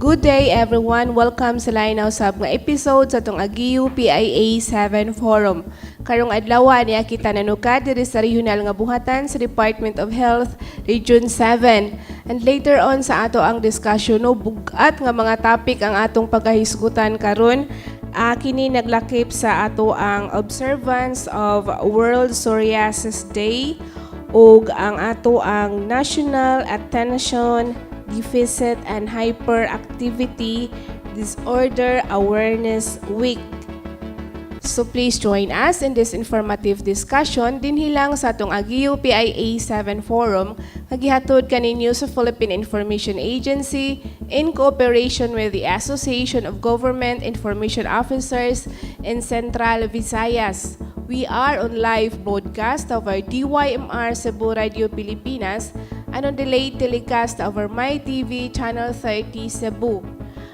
Good day, everyone. Welcome sa lain usab nga episode sa atong Agiyo PIA 7 Forum. Karong adlaw niya kita nanukad diri sa regional nga buhatan sa Department of Health Region 7. And later on sa ato ang discussion, no, bugat nga mga topic ang atong pagkahisgutan karon. Kini naglakip sa ato ang observance of World Psoriasis Day ug ang ato ang National Attention Deficit and Hyperactivity Disorder Awareness Week. So please join us in this informative discussion dinhi lang sa atong Agiyo PIA 7 Forum nga gihatod kaninyo sa Philippine Information Agency in cooperation with the Association of Government Information Officers in Central Visayas. We are on live broadcast of our DYMR Cebu Radio Pilipinas and on delayed telecast of our MyTV Channel 30 Cebu.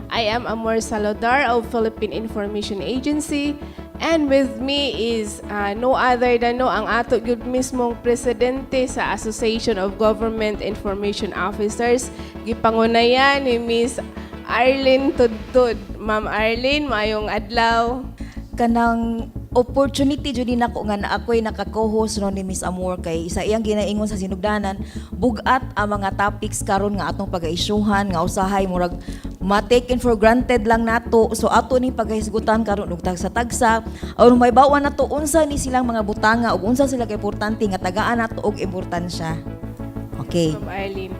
I am Amor Saludar of Philippine Information Agency, and with me is no other than, no, ang ato gyud mismong presidente sa Association of Government Information Officers, gipangunayan ni Miss Arlene Tudtud. Ma'am Arlene, maayong adlaw. Kanang opportunity jud nako nga na ako'y naka-co-host, no, ni Miss Amor, kay sa iyang ginaingon sa sinugdanan, bugat ang mga topics karon nga atong pagaisyuhan nga usahay murag ma-taken for granted lang nato. So ato ni pagahisgutan karon og tagsa-tagsa aron mahibaw-an nato unsa ni silang mga butanga ug unsa sila ka importante nga tagaan nato og importansya. Okay. Ma'am Arlene.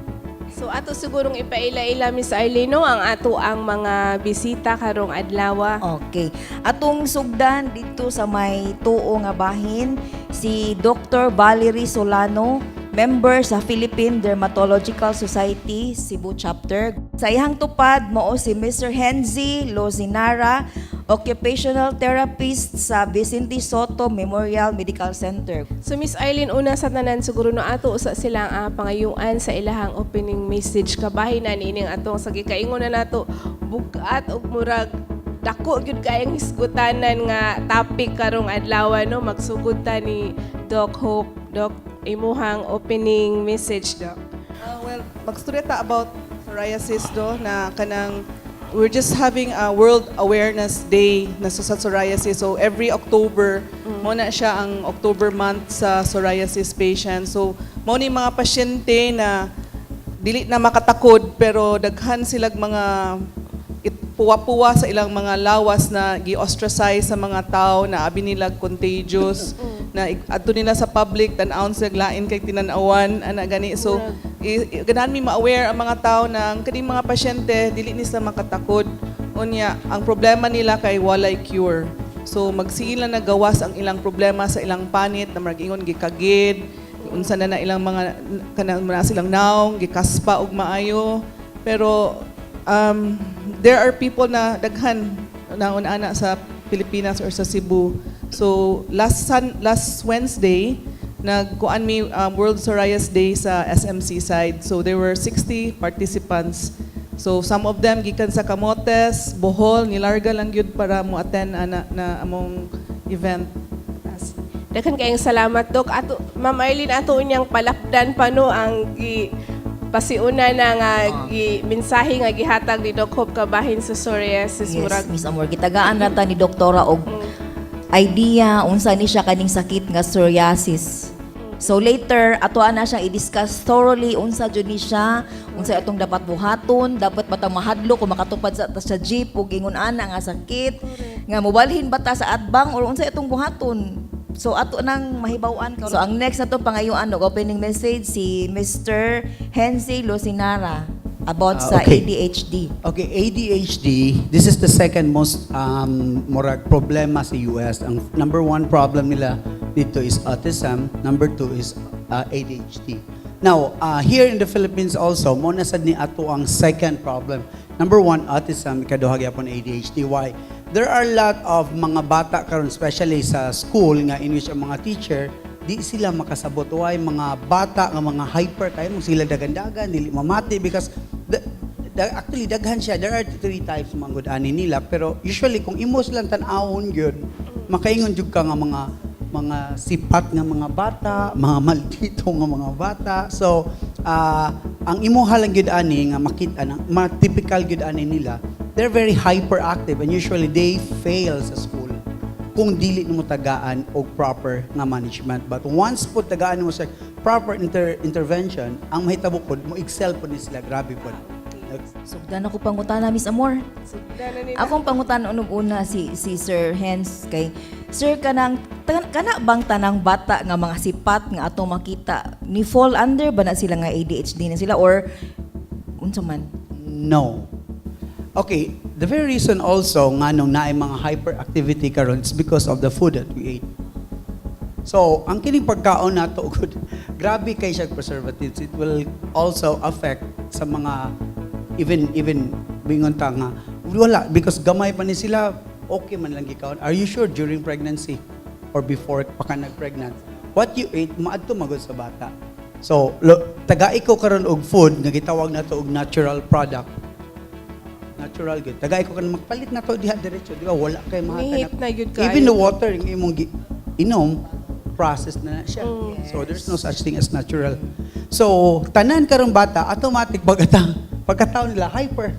So ato sigurong ipaila-ila, Miss Arlene, no, ang ato ang mga bisita karong adlaw. Okay. Atong sugdan dito sa may tuo nga bahin, si Dr. Valerie Solano, member sa Philippine Dermatological Society Cebu Chapter. Sa iyang tupad mao si Mr. Henzy Lozinara, occupational therapist sa Vicente Soto Memorial Medical Center. So Miss Eileen, una sa tanan siguro, no, ato usa silang pangayuan sa ilahang opening message kabahin na niining atong sa gikaingon na nato, bugat og murag dako gyud kayang hisgutanan nga topic karong adlaw, no. Magsugod ta ni Doc Hope. Doc, imuhang opening message, Doc. Well, magstorya ta about psoriasis do na kanang we're just having a World Awareness Day na sa psoriasis. So every October, mo na siya ang October month sa psoriasis patient. So mo ni mga pasyente na dili na makatakod pero daghan silag mga puwa-puwa sa ilang mga lawas na gi-ostracize sa mga tao na abi nila contagious na adto nila sa public, tan-awon sila lain kay tinan-awan ana gani. So ganahan mi ma-aware ang mga tao na ang kaning mga pasyente dili ni sila makatakod. Unya ang problema nila kay walay cure, so magsiila na gawas ang ilang problema sa ilang panit na murag ingon gikagid, unsa na na ilang mga kanang mga silang naong gikaspa og maayo. Pero there are people na daghan na ana sa Pilipinas or sa Cebu. So last Wednesday nagkuan mi World Psoriasis Day sa SMC side. So there were 60 participants. So some of them gikan sa Camotes, Bohol, nilarga lang gyud para mo attend ana na among event. Daghan kayong salamat, Doc. Ato, Ma'am Arlene, ato unyang palapdan pa, no, ang gi pasiuna na nga gi mensahe nga gihatag ni Doc Hope kabahin sa psoriasis. Yes, Murag Miss Amor, gitagaan ra ta ni doktora og idea unsa ni siya kaning sakit nga psoriasis. So later ato na siyang i-discuss thoroughly unsa jud ni siya, unsa atong dapat buhaton, dapat ba ta mahadlok kung makatupad sa ta sa jeep ug ingon ana nga sakit, nga mobalhin ba ta sa atbang or unsa atong buhaton. So ato nang mahibaw-an karon. So ang next nato pangayuan og opening message si Mr. Henzy Lozinara about sa ADHD. Okay, ADHD, this is the second most murag problema sa US. Ang number one problem nila dito is autism, number two is ADHD. Now, here in the Philippines also, mao na sad ni ato ang second problem. Number one, autism, ikaduha gyapon ADHD. Why? There are a lot of mga bata karon, especially sa school, nga in which ang mga teacher, di sila makasabot. Why? Mga bata nga mga hyper kayo mo sila dagan-dagan, dili mamati because actually daghan siya. There are three types man gud ani nila, pero usually kung imo silang tan-awon gyud, makaingon jud ka nga mga sipat nga mga bata, mga maldito nga mga bata. So, ang imuha lang gyud ani nga makita nang ma typical gyud ani nila, they're very hyperactive and usually they fail sa school kung dili nimo tagaan og proper nga management. But once po tagaan mo sa proper intervention, ang mahitabo pod mo excel po ni sila, grabe pod. Sugdan ako pangutana, Miss Amor. Sugdan na nila. Akong pangutana unog una si Sir Hens kay Sir, kanang kana bang tanang bata nga mga sipat nga atong makita ni fall under ba na sila nga ADHD na sila or unsa man? No. Okay, the very reason also nga nung naay mga hyperactivity karon is because of the food that we ate. So, ang kining pagkaon nato gud, grabe kay siya preservatives. It will also affect sa mga even bingon ta nga wala because gamay pa ni sila, okay man lang gikaon. Are you sure during pregnancy or before pa ka nag-pregnant? What you ate maadto magod sa bata. So, tagai ko karon og food nga gitawag nato og natural product. Natural good. Tagay ko kan magpalit na to diha diretso, di ba? Wala kay mga Nihit na gyud kaayo. Even the water yung imong inom, processed na na siya. So there's no such thing as natural. So tanan karong bata automatic pagkatao nila hyper.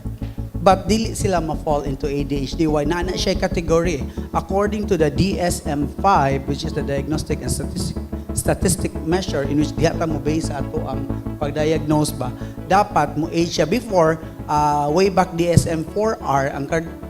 But dili sila ma-fall into ADHD. Why? Naa na siya category. According to the DSM-5, which is the Diagnostic and Statistic Measure in which diha ta mo base ato ang pag-diagnose ba, dapat mo age siya before, way back DSM-4R,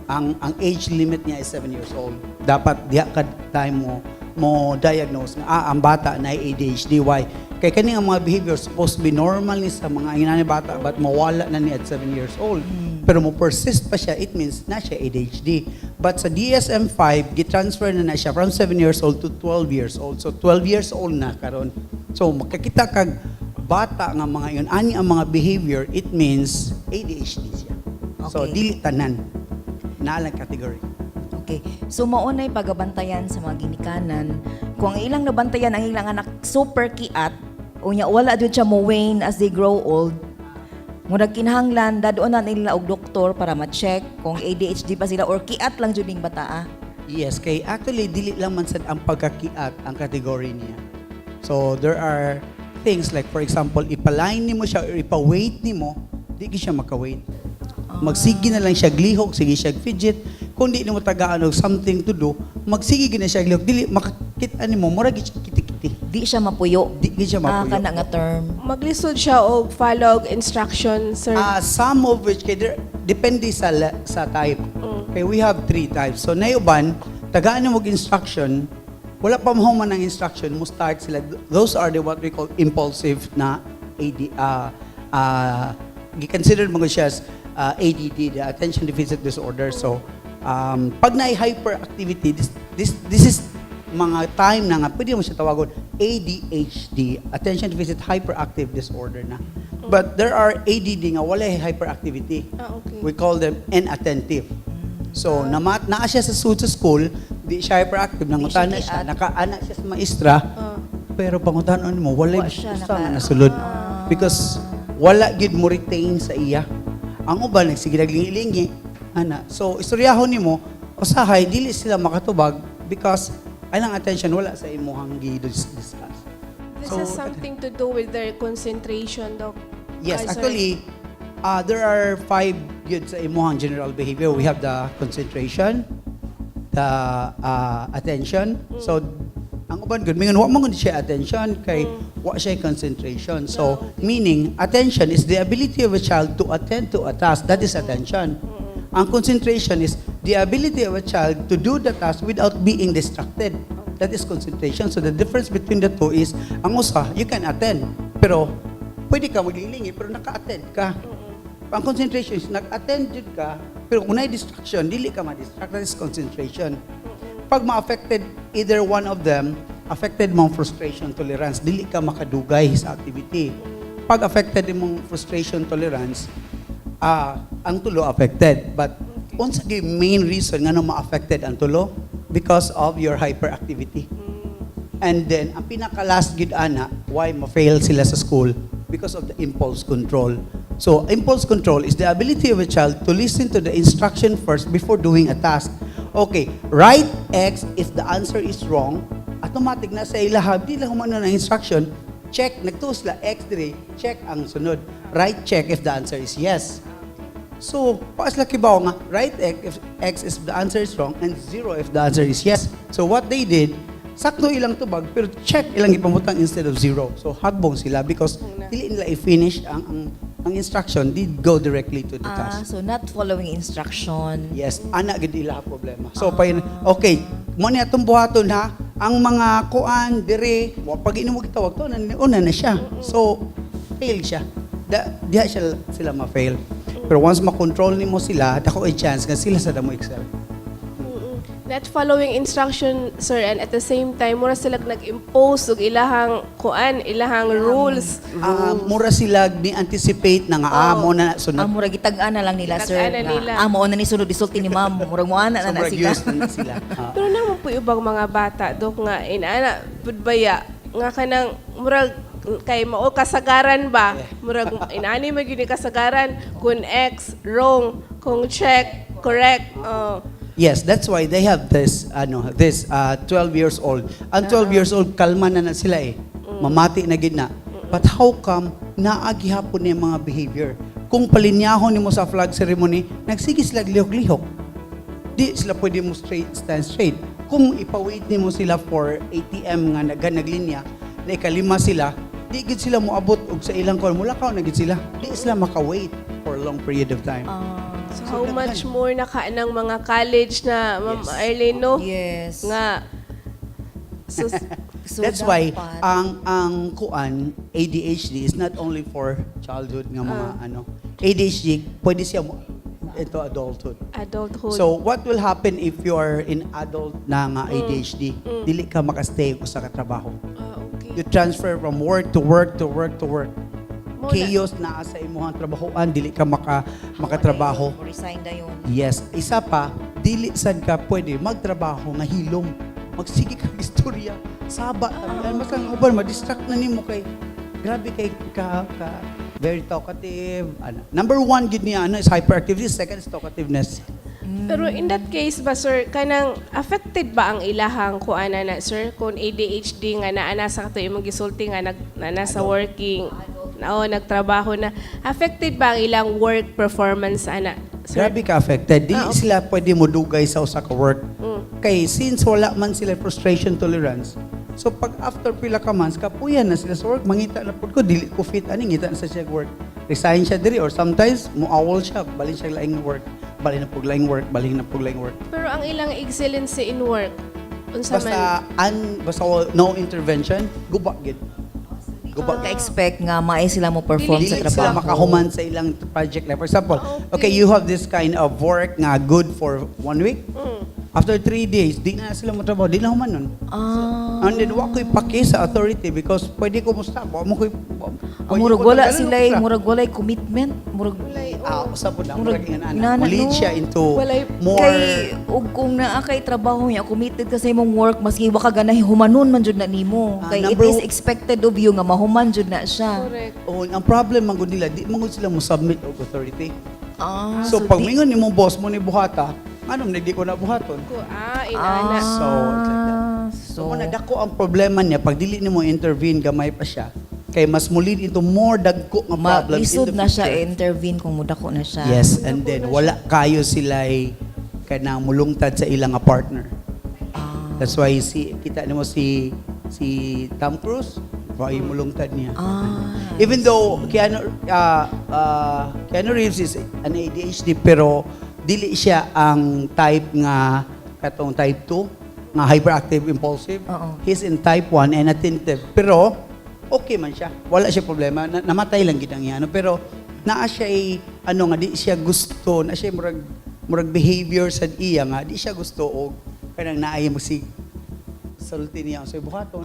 ang age limit niya is 7 years old. Dapat diha ka time mo mo diagnose nga ang bata na ADHD. Why? Kay kani ang mga behavior supposed to be normal ni sa mga inani bata, but mawala na ni at 7 years old. Pero mo persist pa siya, it means na siya ADHD. But sa DSM-5, gi-transfer na na siya from 7 years old to 12 years old. So 12 years old na karon. So makakita kag bata nga mga yun, ani ang mga behavior, it means ADHD siya. So dili tanan. Naa lang category. Okay. So mao na'y pagabantayan sa mga ginikanan. Kung ang ilang nabantayan ang ilang anak super kiat, unya wala jud siya mo wane as they grow old, murag kinahanglan dadon na nila og doktor para ma-check kung ADHD pa sila or kiat lang jud ning bataa. Yes, kay actually dili lang man sad ang pagkakiat ang category niya. So there are things like, for example, ipa-line nimo siya or ipa-wait nimo, di gyud siya maka-wait. Magsige na lang siya glihok, sige siya fidget. Kung di nimo tagaan og something to do, magsige gyud na siya glihok. Dili makakita nimo, mura gyud siya kiti-kiti. Di siya mapuyo. Di gyud siya Ah, mapuyo. Kana nga term. Maglisod siya og follow og instruction, sir? Ah, some of which kay there, depende sa type. Okay, we have three types. So nayuban, tagaan mo og instruction, wala pa mahuman ang instruction, mo start sila. Those are the what we call impulsive na AD, gi-consider mo siya as ADD, the attention deficit disorder. So, pag na hyperactivity, this is mga time na nga pwede mo siya tawagon ADHD, attention deficit hyperactive disorder na. But there are ADD nga wala hyperactivity. We call them inattentive. So, namat naa siya sa suit sa school, di siya hyperactive, nangutana Di siya siya, kiat. nakaana siya sa maestra, pero pangutanon mo, wala Wa siya usa nga nasulod. Because wala gid mo retain sa iya. Ang uban nagsige naglingi-lingi, ana. So, istoryahon nimo, usahay dili sila makatubag because ang attention wala sa imuhang gi-discuss. This So, has something to do with their concentration, doc? Yes, Ah, sir. Actually, there are five yun sa imuhang general behavior. We have the concentration, the attention. So, ang uban gud mingon wa man gud siya attention kay wa siya concentration. So, meaning attention is the ability of a child to attend to a task. That is attention. Ang concentration is the ability of a child to do the task without being distracted. That is concentration. So the difference between the two is, ang usa, you can attend, pero pwede ka maglilingi, pero naka-attend ka. Ang concentration is, nag-attend jud ka, pero kung naay distraction, dili ka ma-distract. That is concentration. Pag ma-affected either one of them, affected mo ang frustration tolerance, dili ka makadugay sa activity. Pag affected imong frustration tolerance, ang tulo affected. But unsa gyud main reason ngano ma-affected ang tulo? Because of your hyperactivity. And then, ang pinaka-last gid ana, why ma-fail sila sa school? Because of the impulse control. So, impulse control is the ability of a child to listen to the instruction first before doing a task. Okay, write X if the answer is wrong, automatic na sa ilaha, di lang humano ng instruction, check, nagtuos sila X dire, check ang sunod. Right check if the answer is yes. So, paas laki ba nga, right X if X if the answer is wrong and zero if the answer is yes. So what they did, sakto ilang tubag, pero check ilang ipamutang instead of zero. So hagbong sila because dili nila i-finish ang instruction, did go directly to the task. So not following instruction. Yes, ana gid ila problema. So pa okay, mo ni atong buhaton ha, ang mga kuan dire, wa pag imo gitawag to, una na siya. So fail siya. Diha siya sila ma-fail. Pero once ma-control nimo sila, dako ay chance nga sila sa damo excel. Not following instruction, sir, and at the same time, mura sila nag-impose og ilahang kuan, ilahang rules. Mura sila ni anticipate na nga mo na sunod. Murag gitag-an na lang nila, sir. Gitag-an na Nga, nila. Mao na ni sunod isulti ni ma'am. Murag mo ana na So, na murag sila. used na sila. Pero naman po ibang mga bata, dok, nga inana pud baya nga kanang murag kay mao kasagaran ba, murag inani man gyud ni kasagaran kung X wrong, kung check correct, oh. Yes, that's why they have this ano this 12 years old. Ang 12 years old, kalma na na sila eh. Mamati na gid na. But how come naa gihapon ni mga behavior? Kung palinyahon nimo sa flag ceremony, nagsige sila lihok-lihok. Di sila pwede mo straight stand straight. Kung ipa-wait nimo sila for ATM nga naglinya, na ikalima sila, di gid sila moabot og sa ilang call. Mulakaw na gid sila. Di sila maka-wait for a long period of time. So, So, how daghan. much more na ka ng mga college na, Ma'am Arlene, no? Yes. Nga so, So, That's why dapat- ang kuan ADHD is not only for childhood nga mga ano. ADHD pwede siya mo into adulthood. Adulthood. So what will happen if you are in adult na nga ADHD? Dili ka makastay usa ka trabaho. Ah, okay. You transfer from work to work to work to work. Mo na- Chaos naa sa imong trabahoan, dili ka makatrabaho. Resign na yun. Yes, isa pa, dili sad ka pwede magtrabaho nga hilom. Magsige kag istorya. Saba, ah, mas ang uban ma-distract na nimo kay grabe kay ka very talkative. Ano. Number one gid niya ano is hyperactivity, second is talkativeness. Pero in that case ba, sir, kanang affected ba ang ilahang kuana na, sir, kung ADHD nga naa na sa kato imong gisulti nga nag na nasa working na o nagtrabaho na, affected ba ang ilang work performance ana, sir? Grabe ka affected. Di Ah, okay. sila pwede mo dugay sa usa ka work. Kay since wala man sila frustration tolerance, so pag after pila ka months, kapuyan na sila sa work, mangita na pud ko, dili ko fit ani, ngita na sa siya work. Resign siya diri or sometimes muawol siya, balin siya laing work, balin na pug laing work, balin na pug laing work. Pero ang ilang excellency in work, unsa man? Basta no intervention, guba gid. Guba. Ka-expect nga maay sila mo perform sa Dili trabaho. sila makahuman sa ilang project. Like for example, okay, you have this kind of work nga good for one week. After 3 days, di na sila mo trabaho, di na human nun. And then, wa ko'y paki sa authority because pwede ko mo stop. Wa mo ko'y Ah, murag wala sila, eh, murag walay commitment, murag Usab po na, murag Murag nga inana, na. Lead no? siya into more Kay ug kung naa kay trabaho niya, committed ka sa imong work, maski wa ka ganahi, humanon man jud na nimo. Ah, Kay it number is expected of you nga mahuman jud na siya. Correct. Oh, ang problem man gud nila, di man gud sila mo submit og authority. So So, pag mingon nimo boss mo ni buhata, anong hindi ko na buhaton? Ko inana. So, it's like that. So, So, muna dako ang problema niya pag dili nimo intervene gamay pa siya kay mas mo lead into more dagko nga problems in malisod the na siya future. intervene kung mudako na siya. Yes, and then wala kayo sila kanang mulungtad sa ilang nga partner. That's why si kita nimo si Tom Cruise, wa mulungtad niya. Even though Keanu Reeves is an ADHD, pero dili siya ang type nga katong type 2 nga hyperactive impulsive. He's in type 1 and attentive. Pero okay man siya. Wala siya problema. Namatay lang gid ang iya, ano, pero naa siya ay, ano nga di siya gusto, na siya murag behavior sa iya nga di siya gusto og kanang naay mo si sulti niya sa buhaton.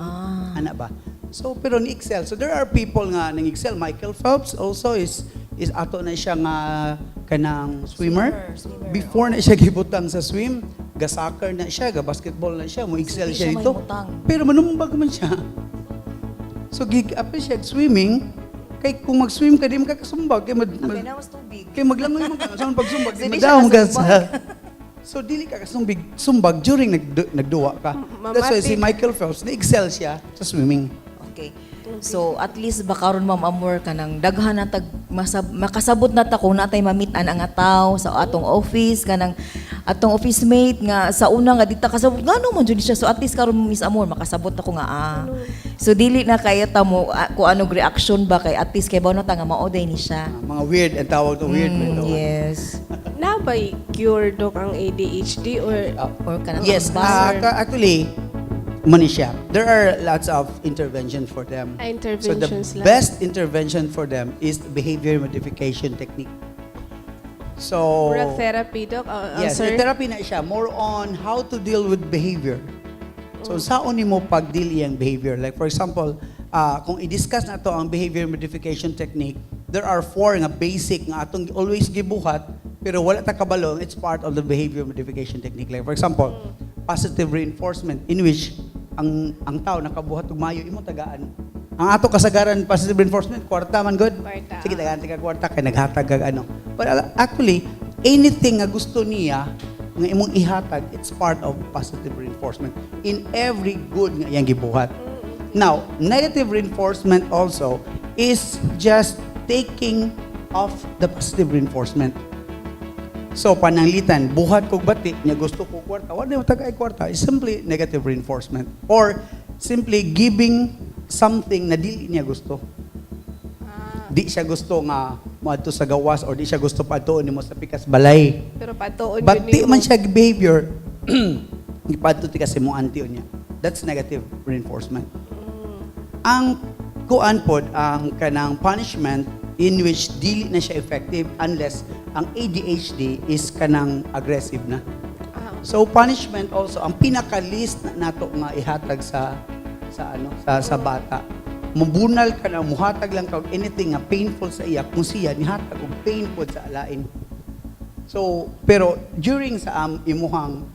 Ana ba? So pero ni excel. So there are people nga nang excel. Michael Phelps also is ato na siya nga kanang swimmer. Swimmer, swimmer. Before na siya gibutang sa swim, ga soccer na siya, ga basketball na siya, mo excel Di siya siya dito. mahimutang. Pero manumbag man siya. So gig apil siya swimming kay kung mag-swim ka, di man ka kasumbag kay Okay na mas tubig. kay maglangoy man ka sa pagsumbag, So, di di siya madawom ka sa kasumbag. So dili ka kasumbig sumbag during nagduwa ka. That's why si Mamati. Michael Phelps ni-excel siya sa swimming. Okay. So at least ba karon, Ma'am Amor, kanang daghan na tag makasabot na ta kung natay mamit-an ang tawo sa atong office, kanang atong office mate nga sa una nga di ta kasabot ngano man jud siya. So at least karon, Miss Amor, makasabot na ko nga, ah. So dili na kaya ta mo kung anong reaction ba, kay at least kay na ta nga mao day ni siya. Ah, mga weird ang tawag to, weird. Yes. Naa bay cure, Dok, ang ADHD or Or kanang Yes, ambas. actually, money siya. There are lots of intervention for them. Ah, interventions So the lang. best intervention for them is behavior modification technique. So Murag therapy, Doc? Yes, sir? the therapy na siya more on how to deal with behavior. So saon nimo pag-deal iyang behavior? Like for example, kung i-discuss na to ang behavior modification technique, there are four nga basic nga atong always gibuhat pero wala ta kabalo it's part of the behavior modification technique. Like for example, positive reinforcement, in which ang tao nakabuhat og maayo, imo tagaan. Ang ato kasagaran, positive reinforcement, kwarta man good. Kwarta. Sige, tagaan tika kwarta kay naghatag kag ano. But actually, anything nga gusto niya nga imong ihatag, it's part of positive reinforcement in every good nga iyang gibuhat. Now, negative reinforcement also is just taking off the positive reinforcement. So, pananglitan, buhat kog bati, niya gusto ko kwarta, wala mo tagay kwarta. It's simply negative reinforcement. Or simply giving something na dili niya gusto. Di siya gusto nga moadto sa gawas or di siya gusto paadtoon nimo sa pikas balay. Pero patuon But yun di nimo. man siya behavior, gipadto ti kasi mo auntie niya. That's negative reinforcement. Ang kuan pod, ang kanang punishment, in which dili na siya effective unless ang ADHD is kanang aggressive na. So punishment also ang pinaka-least na nato nga ihatag sa ano sa bata. Mubunal ka na, muhatag lang ka og anything nga painful sa iya kung siya nihatag og painful sa alain. So, pero during sa imuhang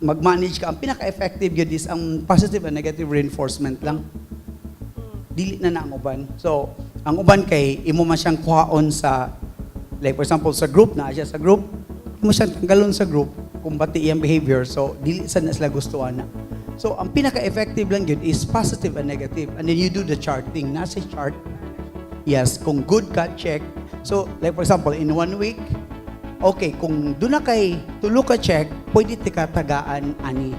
mag-manage ka, ang pinaka-effective yun is ang positive and negative reinforcement lang. Dili na na ang uban. So, ang uban kay imo man siyang kuhaon sa, like for example, sa group na siya sa group, imo siyang tanggalon sa group kung bati iyang behavior. So, dili sa na sila gustuhan na. So, ang pinaka-effective lang yun is positive and negative. And then you do the charting. Nasa chart. Yes, kung good ka, check. So, like for example, in one week, okay, kung doon na kay tulo ka check, pwede ti ka tagaan ani.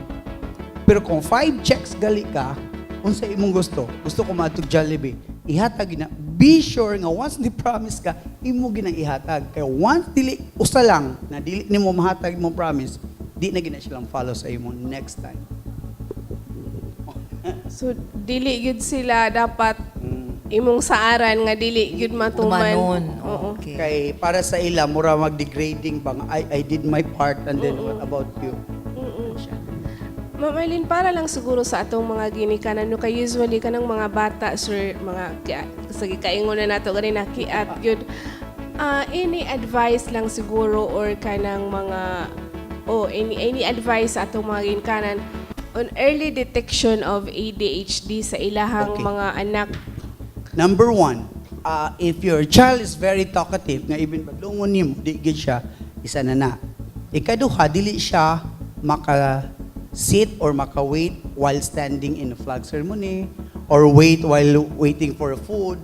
Pero kung five checks gali ka, unsa imong gusto? Gusto ko maadtog Jollibee. Ihatag na. Be sure nga once ni promise ka, imo ginang ihatag. Kaya once dili usa lang na dili nimo mahatag imong promise, di na gina silang follow sa imo next time. So dili gyud sila dapat imong saaran nga dili gyud matuman. Tumanon. Oo. Okay. Kay para sa ila mura mag-degrading ba nga, I did my part and then what about you? Siya. Ma'am Arlene, para lang siguro sa atong mga ginikanan, no, kay usually kanang mga bata, sir, mga sa gikaingon na nato ganina, kiat gyud. Ah, any advice lang siguro or kanang mga oh, any advice sa atong mga ginikanan on early detection of ADHD sa ilahang mga anak? Number one, if your child is very talkative, nga even badlungon nimo, di gid siya, isa na na. Ikaduha, dili siya maka-sit or maka-wait while standing in a flag ceremony or wait while waiting for food.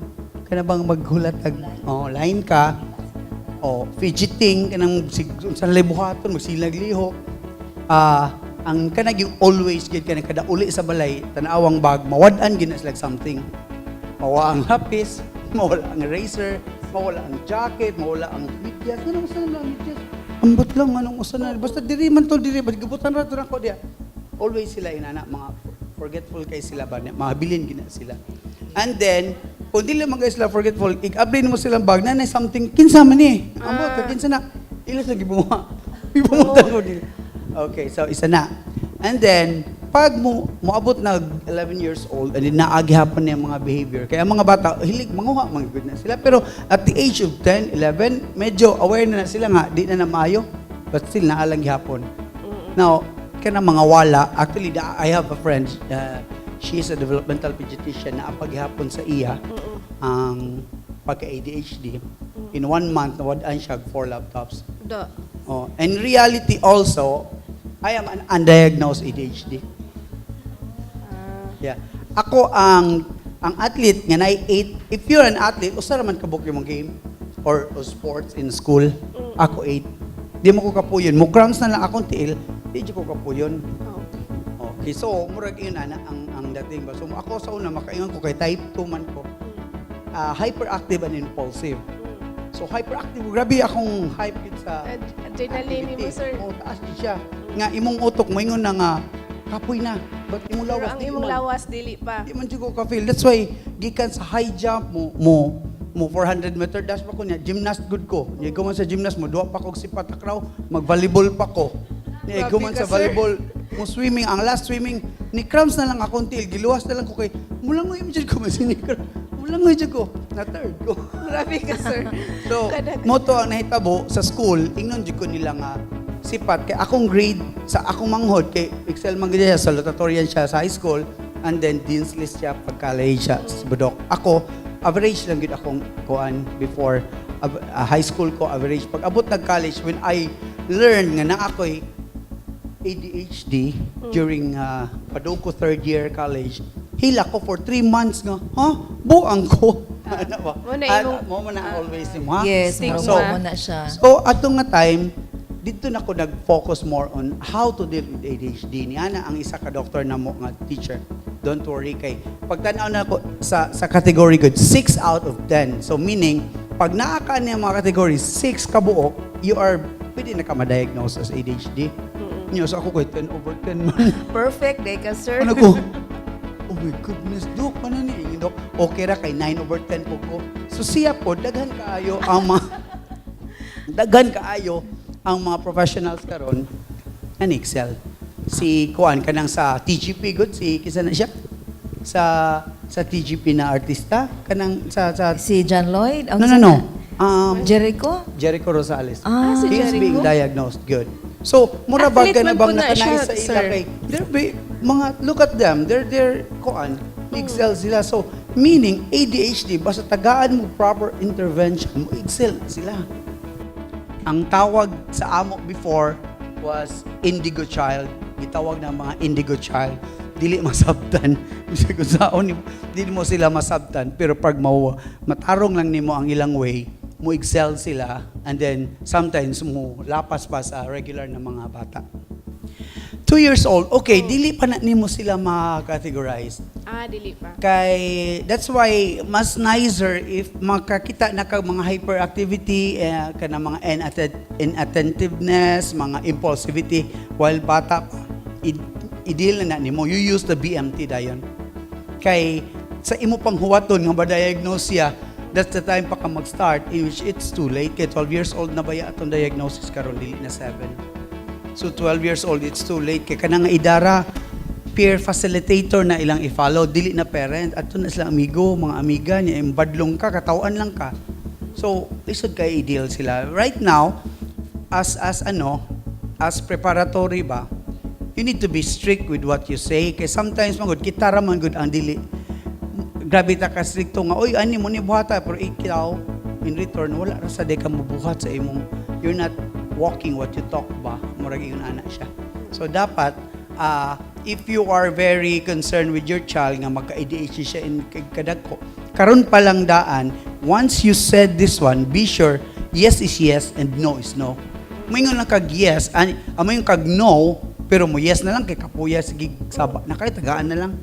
Kana bang maghulat kag, oh, line ka, oh, fidgeting kanang sa buhaton magsilag lihok. Ah, ang kanag yung always gid kanang kada uli sa balay, tanawang bag, mawad-an gid na sila something. Mawala ang lapis, mawala ang eraser, mawala ang jacket, mawala ang medyas. Anong usa na lang medyas? Ambot lang, anong usa na? Basta diri man to, diri. Ba't gibutan ra to nako diya? Always sila inana, mga forgetful kay sila ba? Mahabilin gina sila. And then, kung dili man kay sila forgetful, ig-abri mo silang bag, na something, kinsa man ni? Ambot, kinsa na? Ila sa gibunga. Gibunga mo dili. Okay, so isa na. And then, Pag mo moabot nag 11 years old and then naa gihapon niya mga behavior. Kaya ang mga bata hilig manguha, mga good na sila. Pero at the age of 10, 11, medyo aware na sila nga di na na maayo, but still naa lang gihapon. Now, kana mga wala, actually I have a friend, she is a developmental pediatrician na gihapon sa iya ang pagka-ADHD. In one month, nawad-an siya og four laptops. Do. Oh, and reality also, I am an undiagnosed ADHD. Yeah. Ako ang athlete nga naay 8. If you're an athlete, usa ra man kabuok imong game or sports in school. Ako 8. Di mo ko kapuyon. Mo cramps na lang akong tiil, di jud ko kapuyon. Okay, so murag yun ana ang dating ba. So ako sa una makaingon ko kay type 2 man ko. Ah, hyperactive and impulsive. So hyperactive, grabe akong hype yun sa Adrenaline mo, activity. Sir. Oo, taas di siya. Nga imong utok moingon na nga kapoy na. But imong Pero lawas ang di imong man. Lawas dili pa. Di man jud ko ka-feel. That's why gikan sa high jump mo 400 meter dash pa ko niya, gymnast good ko. Niya man sa gymnast mo duwa pa ko og sepak takraw, mag-volleyball pa ko. Niya Grabe man ka, sa sir. Volleyball, mo swimming, ang last swimming ni cramps na lang akong tiil, giluwas na lang ko kay mulangoy man jud ko masinikra. Mulangoy jud ko, na third ko. Grabe ka, sir. So, mo to ang nahitabo sa school, ingnon jud ko nila nga sipat kay akong grade sa akong manghod kay excel man gid siya, salutatorian siya sa high school and then dean's list siya pag college siya sa Budok. Ako average lang gid akong kuan before high school ko, average. Pag abot nag college, when I learn nga na ako'y ADHD during padung ko third year college, hila ko for 3 months nga, "Ha? Buang ko." Ano ba? Mo na Ah, imong- mo na always mo, ha? Yes, Stigma. so, mo na siya. So, ato nga time, dito na ko nag-focus more on how to deal with ADHD. Ni ana ang isa ka doctor na mo nga teacher. Don't worry kay pagtanaw na ko sa category good, 6 out of 10. So meaning, pag naa ka niya mga category 6 ka buok, you are pwede na ka ma-diagnose as ADHD. Niyo, so ako ko'y 10 over 10 man. Perfect, day ka, sir. Ano ko? "Oh my goodness, Dok, ano ni? Yung Dok, okay ra kay 9 over 10 po ko." So siya po, daghan kaayo ang mga professionals karon na excel. Si Kuan kanang sa TGP good si kisa na siya sa TGP na artista kanang sa Si John Lloyd? Ang No, no, isa no. na? Um Jericho? Jericho Rosales. Ah. Si He is Jericho? being diagnosed good. So, mura ba Athlete ka na man bang po na nakanay siya, sa ila sir. kay they're mga look at them, they're kuan, excel sila. So, meaning ADHD basta tagaan mo proper intervention, mo excel sila. Ang tawag sa amo before was indigo child. Gitawag na mga indigo child. Dili masabtan. Bisag unsaon nimo, dili mo sila masabtan pero pag mau matarong lang nimo ang ilang way, mo excel sila and then sometimes mo lapas pa sa regular na mga bata. 2 years old, okay, dili pa na nimo sila ma-categorize. Ah, dili pa. Kay that's why mas nicer if makakita na ka mga hyperactivity, eh, kana mga inattentiveness, mga impulsivity while bata pa. I-deal na nimo. You use the BMT dayon. Kay sa imo pang huwaton nga ma-diagnose siya, that's the time pa ka mag-start in which it's too late. Kay 12 years old na baya atong diagnosis karon, dili na 7. So 12 years old, it's too late. Kay kanang nga idara, peer facilitator na ilang i-follow, dili na parent. Adto na sila amigo, mga amiga niya, badlong ka, katawan lang ka. So, lisod kay i-deal sila. Right now, as ano, as preparatory ba, you need to be strict with what you say. Kay sometimes, man gud, kita ra man gud ang dili. Grabe ta ka stricto nga, "Oy, ani mo ni buhata," pero ikaw, in return, wala ra sa di ka mabuhat sa imong, you're not walking what you talk ba, murag ingon ana siya. So dapat, if you are very concerned with your child nga magka-ADHD siya in kadagko, karon pa lang daan, once you said this one, be sure, yes is yes and no is no. Moingon lang kag yes, ani, amoy kag no, pero mo yes na lang kay kapuya, sige saba, nakay tagaan na lang.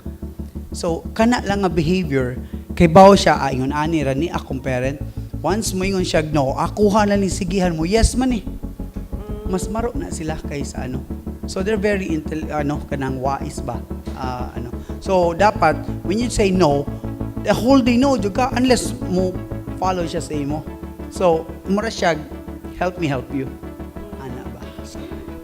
So, kana lang nga behavior, kay bawo siya, ah, ingon ani ra ni akong parent, once mo ingon siya no, akuha na ni sigihan mo, yes man eh. Mas maro na sila kaysa ano. So they're very ano kanang wise ba? Ah, ano. So dapat when you say no, the whole day no jud ka unless mo follow siya sa imo. So mura siya, help me help you. Ana ba?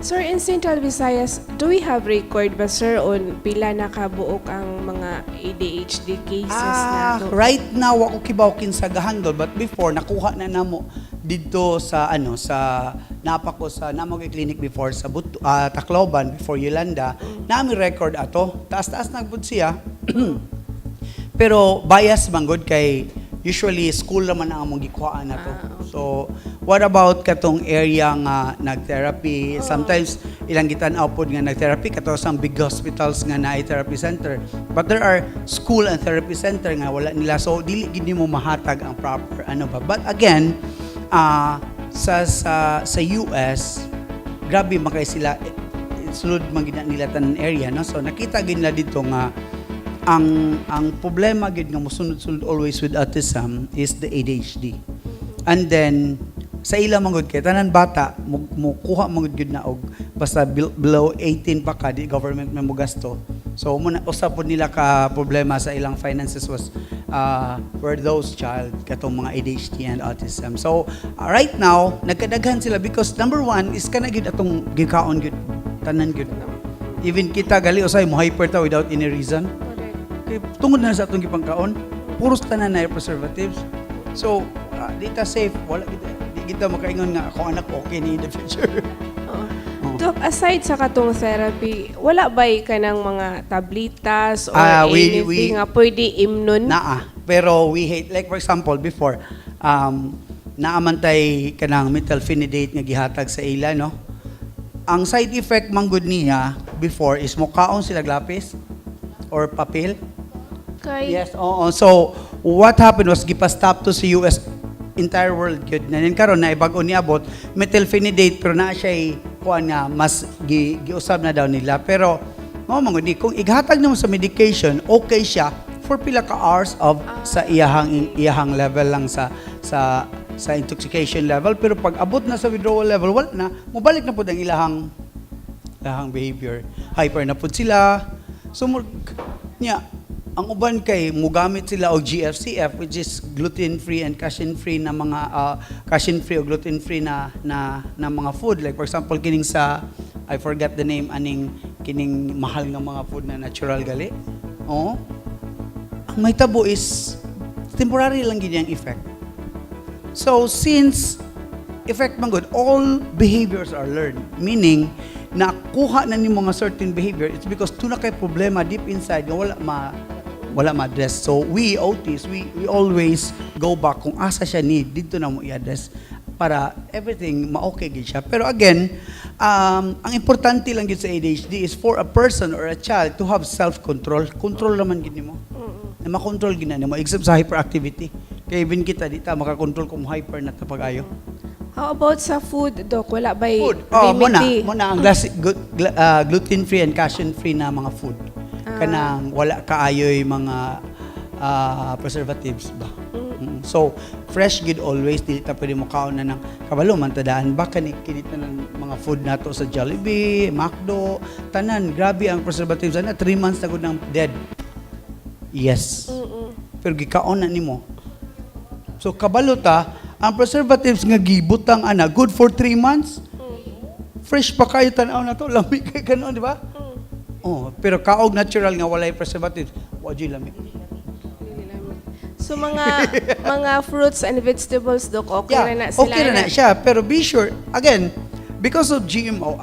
So, Sir, in Central Visayas, do we have record ba, sir, on pila na kabuok ang mga ADHD cases nato? Right now, ako kibaw kinsa gahandle, but before nakuha na namo didto sa ano, sa napa ko sa namo kay clinic before sa Tacloban before Yolanda, nami record ato, taas-taas nagbud siya. Pero bias man gud kay usually school naman ang among gikuhaan nato. So what about katong area nga nag-therapy? Sometimes ilang gitan-aw pod nga nag-therapy kato sa big hospitals nga naay therapy center. But there are school and therapy center nga wala nila, so dili gid nimo mahatag ang proper ano ba. But again, sa US, grabe man kay sila eh, sulod man gid na nila tanan area, no? So nakita gid nila dito nga ang problema gid nga mosunod-sunod always with autism is the ADHD. And then sa ila man gud kay tanan bata mo kuha man gud na og basta below 18 pa ka, di government man mo gasto. So mo na usa pod nila ka problema sa ilang finances was for those child katong mga ADHD and autism. So right now nagkadaghan sila because number one is kana gid atong gikaon gid tanan gid. Even kita gali usay mo hyper ta without any reason. Correct. Kay tungod na sa atong gipangkaon, puros tanan na preservatives. So, di ta safe, wala kita, di kita makaingon nga ako anak okay ni in the future. Oo. Oo. Doc, aside sa katong therapy, wala ba ka ng mga tablitas or anything nga pwede imnon? Naa, pero we hate, like for example before, naa man tay kanang methylphenidate nga gihatag sa ila, no? Ang side effect man gud niya before is mukaon sila lapis or papel. Kay, Yes, oo. So, what happened was gipa-stop to sa US, entire world gyud. Na karon na ibag-o niabot methylphenidate, pero naa siya kuan nga mas giusab na daw nila. Pero mao man gud ni kung ighatag nimo sa medication, okay siya for pila ka hours of sa iyahang level lang sa intoxication level, pero pag abot na sa withdrawal level, wala na, mobalik na pud ang ilahang behavior. Hyper na pud sila. So, nya, ang uban kay mugamit sila og GFCF, which is gluten-free and casein-free na mga casein-free o gluten-free na mga food. Like for example, kining sa, I forgot the name aning kining mahal nga mga food na natural gali. Oo. Ang may tabo is temporary lang gid ang effect. So since effect man gud, all behaviors are learned. Meaning, nakuha na nimo nga certain behavior, it's because tuna kay problema deep inside nga wala ma-address. So we OTs, we always go back kung asa siya need, dito na mo i-address para everything ma-okay gid siya. Pero again, ang importante lang gid sa ADHD is for a person or a child to have self-control. Control naman gid nimo. Na makontrol gid na nimo except sa hyperactivity. Kay even kita di ta makakontrol kung hyper na ta pag-ayo. How about sa food, Doc? Wala ba Food. Oh, mo na, remedy? mo na ang gluten-free and casein-free na mga food. Kanang wala kaayoy mga preservatives ba. So, fresh gid always, dili ta pwede mo kaon na ng kabalo man tadaan ba kani kinit na ng mga food nato sa Jollibee, McDo, tanan grabe ang preservatives ana, 3 months na gud nang dead. Yes. Pero gikaon na nimo. So kabalo ta, ang preservatives nga gibutang ana good for 3 months. Fresh pa kayo tan-aw na to, lami kay kanon, di ba? Oh, pero kaog natural nga walay preservatives, wa jud lami. So mga fruits and vegetables, Doc, okay Yeah, na na sila? Okay na na siya. Pero be sure, again, because of GMO,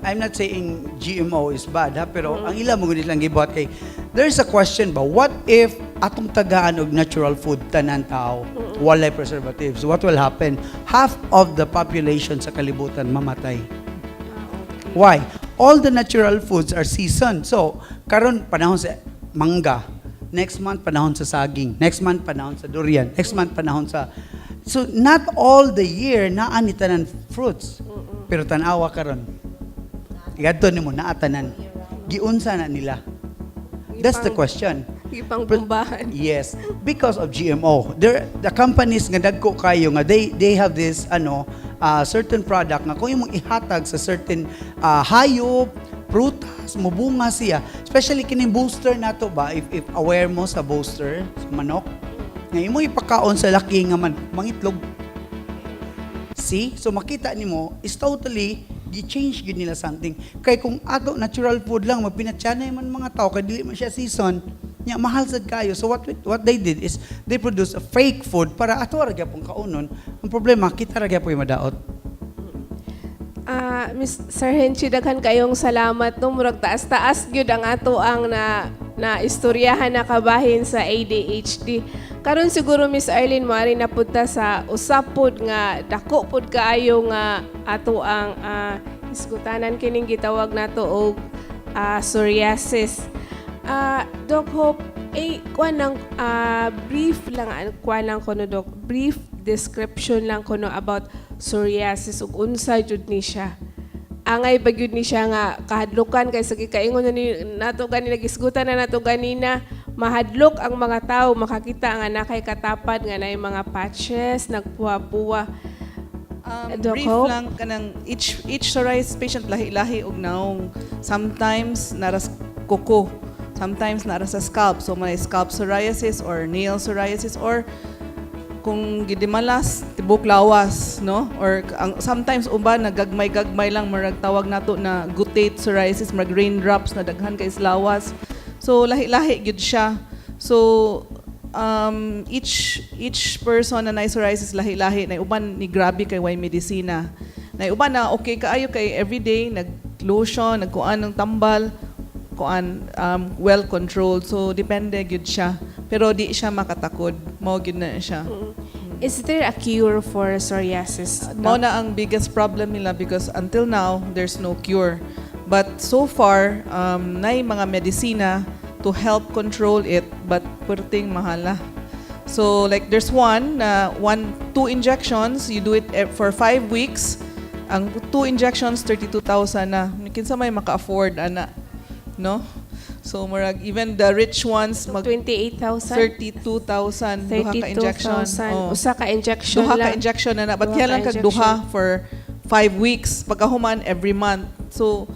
I'm not saying GMO is bad, ha, pero ang ila mo lang gibuhat kay, there's a question ba, what if atong tagaan og natural food tanan tao, walay preservatives, what will happen? Half of the population sa kalibutan mamatay. Why? All the natural foods are seasoned. So, karon panahon sa mangga, next month panahon sa saging, next month panahon sa durian, next month panahon sa. So, not all the year naa ni tanan fruits. Pero tan-awa karon. Igadto nimo naa tanan. Giunsa na nila? That's the question. Ipang bumbahan. Yes, because of GMO. There the companies nga dagko kayo nga they have this ano certain product nga kung imong ihatag sa certain hayop, prutas, mubunga siya. Especially kining booster nato ba, if aware mo sa booster sa manok nga imong ipakaon sa laki nga man mangitlog. See? So makita nimo is totally Gi-change gyud nila something. Kay kung ato natural food lang, magpinatyanay man mga tao kay dili man siya season. Nya mahal sad kayo. So what they did is they produce a fake food para ato ra gyapon kaunon. Ang problema, kita ra gyapon madaot. Ah, Miss Sir Henchi, daghan kayong salamat, no. Murag taas-taas gyud ang ato ang na na istoryahan na kabahin sa ADHD. Karon siguro, Miss Arlene, moari na pud ta sa usap pod nga dako pod kaayo nga ato ang hisgutanan, kining gitawag nato og psoriasis. Doc Hope, eh, kuan lang, brief lang, kuan lang kono, Doc, brief description lang kono about psoriasis ug unsa jud ni siya. Angay ba gyud ni siya nga kahadlukan kay sa gikaingon na ni nato gani, nagisgutan na nato ganina, mahadlok ang mga tao makakita nga nakay katapad nga naay mga patches nagpuwa-puwa. Doc Brief Hope? lang, kanang each psoriasis patient lahi-lahi og naong. Sometimes naa ra sa kuko, sometimes naa ra sa scalp. So may scalp psoriasis or nail psoriasis or kung gidimalas, tibok lawas, no? Or ang sometimes uban nagagmay-gagmay lang, murag tawag nato na guttate psoriasis, murag raindrops na daghan kay sa lawas. So lahi-lahi gyud siya. So each person na naay psoriasis lahi-lahi. Na uban ni grabe kay way medisina. Na uban na okay kaayo kay everyday nag lotion, nagkuan ng tambal, kuan, well controlled. So depende gyud siya. Pero di siya makatakod. Mao gyud na siya. Is there a cure for psoriasis, Mao Doc? na ang biggest problem nila because until now there's no cure. But so far, nay mga medisina to help control it, but perting mahala. So like there's one na one two injections, you do it for 5 weeks. Ang two injections, 32,000 na. Kinsa may maka-afford ana, no? So murag even the rich ones mag 28,000? 32,000 duha ka injection. 32,000. Oh. Usa ka injection Duha ka lang. Injection na na. But Duha kaya ka lang kag duha for 5 weeks. Pagkahuman, every month. So,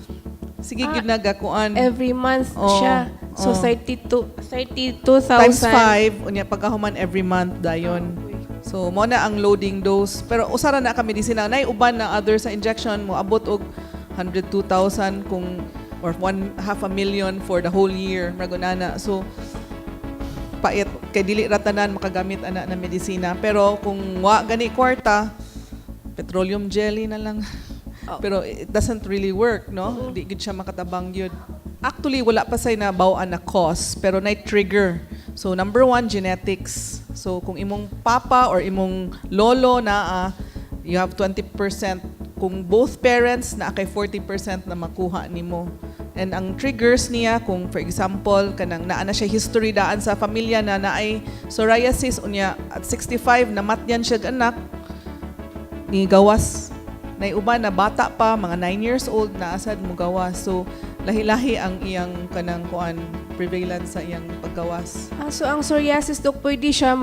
sige Ah, gid na gakuan. Every month Oh, siya. So oh. 32 32,000. Times 5, unya pagkahuman every month dayon. So, mo na ang loading dose. Pero usara na ka medisina. Nay uban na other sa injection mo abot og 102,000 kung or one half a million for the whole year. Murag na. So, pait kay dili ra tanan makagamit ana na medisina. Pero kung wa gani kwarta, petroleum jelly na lang. Oh. Pero it doesn't really work, no? Di gid siya makatabang yun. Actually, wala pa say nabaw-an na cause, pero nay trigger. So number one, genetics. So kung imong papa or imong lolo na, you have 20%. Kung both parents na, kay 40% na makuha nimo. And ang triggers niya, kung for example kanang naa na siya history daan sa pamilya na naay psoriasis, unya at 65 namatyan siya og anak, ni gawas. Nay uban na bata pa, mga 9 years old na asad mo gawas. So lahi-lahi ang iyang kanang kuan, prevalence sa iyang paggawas. Ah, so ang psoriasis, Dok, pwede siya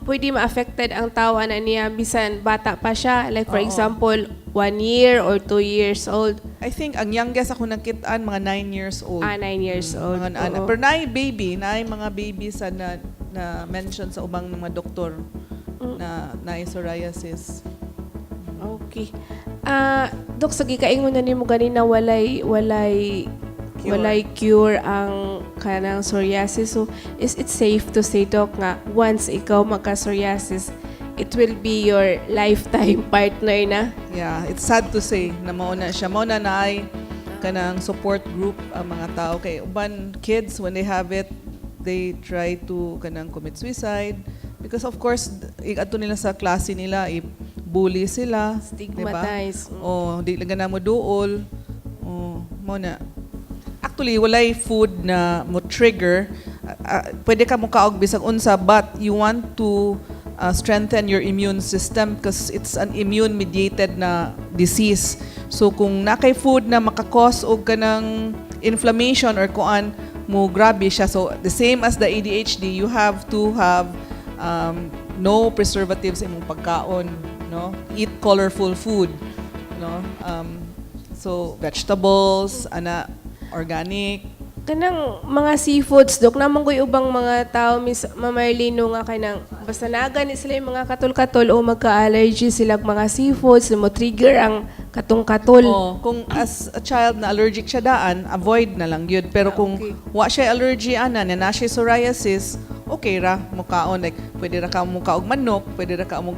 pwede ma-affected ang tawa na niya bisan bata pa siya. Like for Oo. example, 1 year or 2 years old. I think ang youngest ako nakitaan, mga 9 years old. Ah, 9 years old. Mga ana. Oo. Pero naay baby, naay mga baby sa na, na mention sa ubang mga doktor na naay psoriasis. Okay. Ah, Dok, sa gikaingon na nimo ganina, walay Cure. walay cure ang kanang psoriasis. So, is it safe to say, Doc, nga once ikaw magka-psoriasis, it will be your lifetime partner na? Yeah, it's sad to say na mao na siya. Mao na naay kanang support group ang mga tao kay uban kids, when they have it, they try to kanang commit suicide because of course adto nila sa klase nila, i-bully sila, diba? Stigmatize. Oh, di lang na mo duol. Oh, mao na. Actually, walay food na mo trigger. Pwede ka mo kaog bisag unsa, but you want to strengthen your immune system because it's an immune mediated na disease. So kung nakay food na makakause og kanang inflammation or kuan mo, grabe siya. So the same as the ADHD, you have to have no preservatives imong pagkaon, no? Eat colorful food, no? So vegetables, ana, organic. Kanang mga seafoods, Dok, naa man goy ubang mga tao, Miss Ma'am Arlene, nga kanang basta naga ni sila yung mga katol-katol o magka-allergy sila og mga seafoods, mo trigger ang katong katol. Oh, kung as a child na allergic siya daan, avoid na lang yun. Pero kung wa siya allergy ana, na siya psoriasis, okay ra mukaon, like pwede ra ka mukaog manok, pwede ra ka mo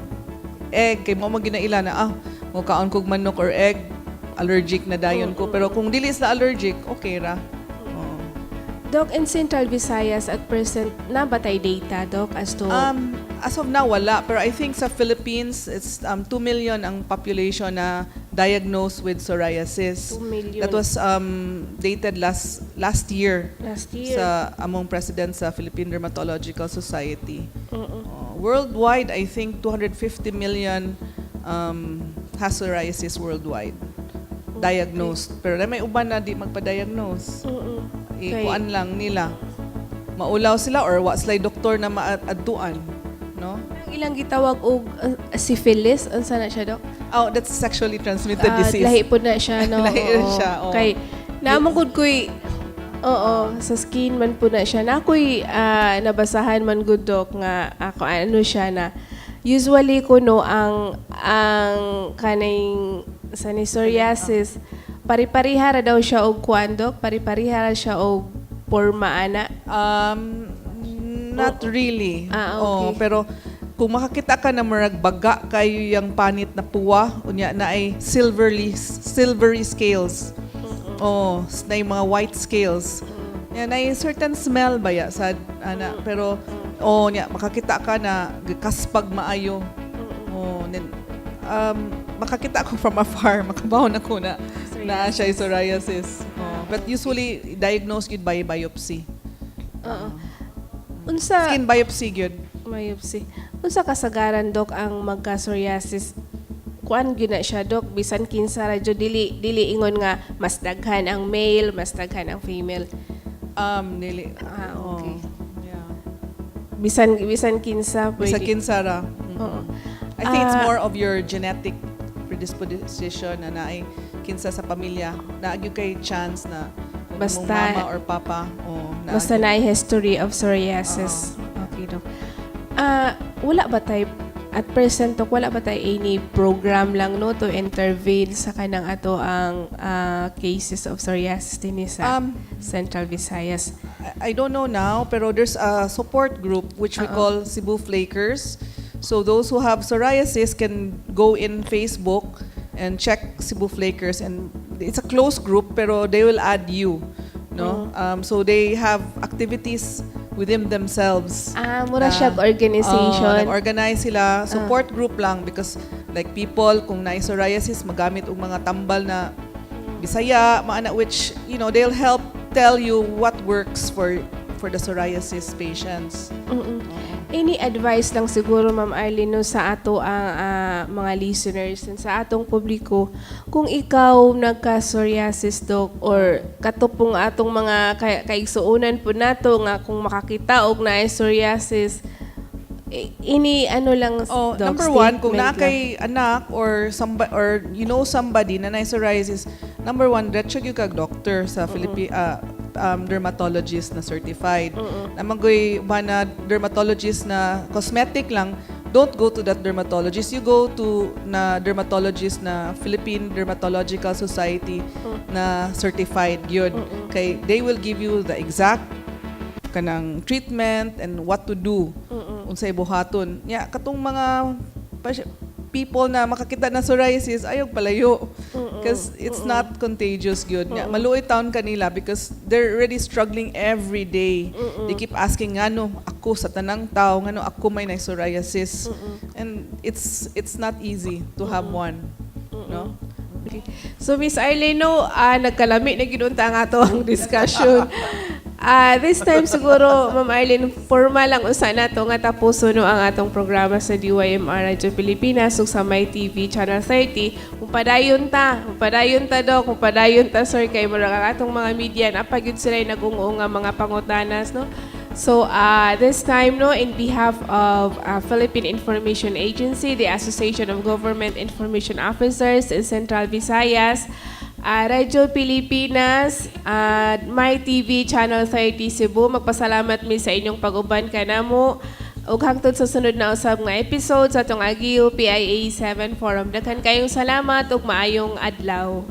egg kay mao man ginaila na mukaon kog manok or egg, allergic na dayon ko. Pero kung dili sila allergic, okay ra. Oh. Doc, in Central Visayas at present, naa ba tay data, Doc, as to As of now, wala. Pero I think sa Philippines, it's 2 million ang population na diagnosed with psoriasis. 2 million. That was dated last last year. Last year. Sa among president sa Philippine Dermatological Society. Worldwide, I think 250 million has psoriasis worldwide. Diagnosed. Pero may uban na di magpa-diagnose. Ikuan lang nila. Maulaw sila or wa sila doktor na maadtuan, no? Ang ilang gitawag og syphilis, unsa na siya, Doc? Oh, that's sexually transmitted Ah, disease. lahi po na siya, no? Lahi na Oo. siya, oo. Kay, naa man gud ko'y, oo, sa skin man po na siya. Naa ko'y nabasahan man gud, Doc, nga ako, ano siya na, usually ko no, ang kaning sa ni psoriasis, pari-pariha ra daw siya og kuan, Doc, pari-pariha ra siya og porma ana. Not really. Ah, okay. Oh, pero kung makakita ka na murag baga kayo yung panit na puwa, unya na ay silvery scales. Oh, na yung mga white scales. Yan ay certain smell ba ya sa ana, pero oh nya makakita ka na kaspag maayo. Oh, then, makakita ko from afar, makabaw na ko na na siya psoriasis. Oh, but usually diagnosed gyud by biopsy. Oo. Unsa Skin biopsy gyud. Biopsy. Unsa kasagaran, Dok, ang magka-psoriasis? Kuan gyud na siya, Dok, bisan kinsa ra jud, dili ingon nga mas daghan ang male, mas daghan ang female? Dili. Ah, okay. Oh, yeah. Bisan kinsa pwede. Bisa kinsa ra. Oo. I think it's Ah. more of your genetic predisposition na naay kinsa sa pamilya. Naa gyud kay chance na kung imong mama or papa, oh, naa Basta gyud. na history of psoriasis. Okay, Dok. Ah, wala ba tay at present, Dok, wala ba tay any program lang no to intervene sa kanang ato ang cases of psoriasis dinhi sa Central Visayas? I don't know now, pero there's a support group which we call Cebu Flakers. So those who have psoriasis can go in Facebook and check Cebu Flakers, and it's a closed group, pero they will add you, no? So they have activities within themselves. Ah, mura siya og organization. Oo, nag-organize sila, support group lang because like people kung na psoriasis magamit og mga tambal na Bisaya, maana, which they'll help tell you what works for the psoriasis patients. Any advice lang siguro, Ma'am Arlene, no, sa ato ang mga listeners and sa atong publiko kung ikaw nagka-psoriasis, Doc, or katupong atong mga kaigsuonan po nato nga kung makakita og naay psoriasis, ini ano lang, Oh, Doc, number one, kung naa statement lang. kay anak or somebody or you know somebody na naay psoriasis, number one, diretso gyud kag doctor sa Philippine dermatologist na certified. Naa man goy na dermatologist na cosmetic lang, don't go to that dermatologist. You go to na dermatologist na Philippine Dermatological Society na certified yun. Kay they will give you the exact kanang treatment and what to do, unsay buhaton nya. Katong mga people na makakita na psoriasis, ayaw palayo because it's not contagious gyud nya. Maluoy taon kanila because they're already struggling every day. They keep asking ngano ako sa tanang tao, ngano ako may na psoriasis, and it's not easy to have one, no? Okay. So Miss Arlene, no, nagkalami na gyud unta ang ato ang discussion. This time siguro, Ma'am Arlene, formal lang usa nato nga tapuson no ang atong programa sa DYMR Radyo Pilipinas ug sa My TV Channel 30. Kung padayon ta, Dok, kung padayon ta, sir, kay murag ang atong mga media naa pa gyud sila nag-ung nga mga pangutanas, no? So this time, no, in behalf of Philippine Information Agency, the Association of Government Information Officers in Central Visayas, Radyo Pilipinas, My TV Channel 30 Cebu. Magpasalamat mi sa inyong pag-uban kanamo. Ug hangtod sa sunod na usab nga episode sa atong Agiw PIA 7 Forum. Daghan kayong salamat ug maayong adlaw.